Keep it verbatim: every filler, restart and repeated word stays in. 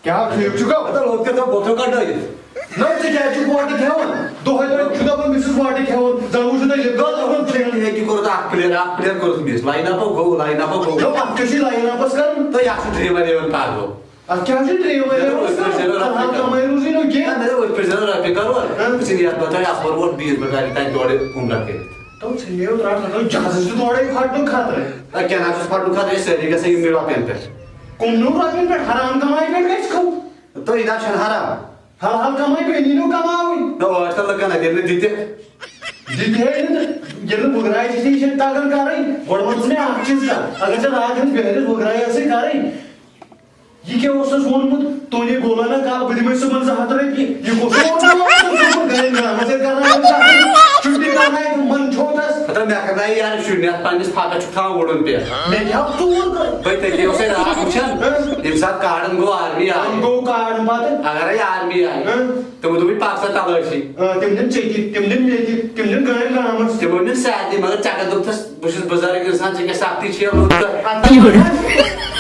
کیٛاہ ٹھیٖک چھُکھا؟ ہتا لوٚت کیٛاہ تھاو بۄتھو کَڑنٲوِتھ؟ نہ، ژٕ کیٛازِ چھُکھ وۄٹہٕ کھٮ۪وان؟ دۄہَے دۄہَے چھُ دَپان، بہٕ چھُس وۄٹہٕ کھٮ۪وان۔ زَن وٕچھِو تۄہہِ ییٚتہِ دۄد روٚن ژےٚ۔ ژےٚ کیٛاہ کوٚرُتھ اَکھ player، اَکھ player کوٚرُتھ miss۔ Line up گوٚو، line up گوٚو۔ نہ، اَتھ کیٛاہ چھُے line up کَرُن؟ تہٕ یَتھ چھُ dream eleven پَتھ گوٚو۔ اَتھ کیٛاہ چھُ dream eleven؟ مےٚ دوٚپ، أتھۍ پٮ۪ٹھ زینو رۄپیہِ کَم۔ کَمٲے روٗزٕے نہٕ کینٛہہ۔ نہ، مےٚ دوٚپ، أتھۍ پٮ۪ٹھ زینو رۄپیہِ کَرور۔ ہہ؟ وٕچھِن یَتھ پَتہٕ اَپٲرۍ ووت بیٖر بَٹارِ تَتہِ تورٕ عُمرہ کٔرِتھ۔ تو ژھٕنِو ترٛٹھ، مطلب، جہازس چھُ تورے پھٹنُک خطرٕ۔ اے، کیٛاہ نہ چھُس پھٹنُک خطرٕ، أسۍ سٲری گژھن یِمنٕے رۄپین پٮ۪ٹھ۔ کُمنٕے رۄپین پٮ۪ٹھ؟ حرام کمایہِ پٮ۪ٹھ گژھِ کھوٚت۔ تو یہِ نہ چھُنہٕ حرام۔ حلال کمایہِ پٮ۪ٹھ یی نہٕ کماوٕنۍ۔ نہ، ٲٹھ شیٚتھ لُکن اَتہِ ییٚلہِ نہٕ دِتہِ۔ دِتہِ ہے نہٕ تہٕ ییٚلہِ نہٕ وُگراے چھِ، یہِ چھَنہٕ تگان کرٕنۍ۔ گۄڈٕ وَن ژٕ مےٚ اکھ چیٖز کتھ، اگر ژےٚ راتھ ہٕنٛز بِہٲرِس وُگراے ٲسٕے کرٕنۍ، یہِ کیٛاہ اوسُس ووٚنمُت؟ تُہۍ نے بولا نا کال، بہٕ دِمے صُبحن زٕ ہتھ رۄپیہِ۔ یہِ کُس اوس ووٚنمُت؟ ژٕ چھُکھ گرِ نعمت ژےٚ کرناوان، چھُٹی کرناوِ من چھوتس۔ ہتا مےٚ کرناوِ یارٕ شُرۍ، مےٚ پننِس پھاکس چھُکھ تھاوان وُڑُن پٮ۪ٹھ۔ مےٚ کیٛاہ ژوٗر کٔر؟ بہٕ تٔتی اوسے راتھ وٕچھان، ہہ؟ ییٚمہِ ساتہٕ کارڈن گوٚو آرمی آیہِ۔ تِم گوٚو کارڈ پتہٕ۔ اگرے آرمی آیہِ، ہہ؟ تِمو دوٚپُے پکھ سا تلٲشی۔ آ، تِم نِن ژےٚ تہِ، تِم نِن مےٚ تہِ، تِم نِن گٲمۍ گامس۔ تِمو نِن سارنٕے، مگر ژےٚ کتھ دوٚپتھس، بہٕ چھُس بُزرگ انسان، ژےٚ کیٛاہ سختی چھےٚ لوٚت تہٕ؟ اَدٕ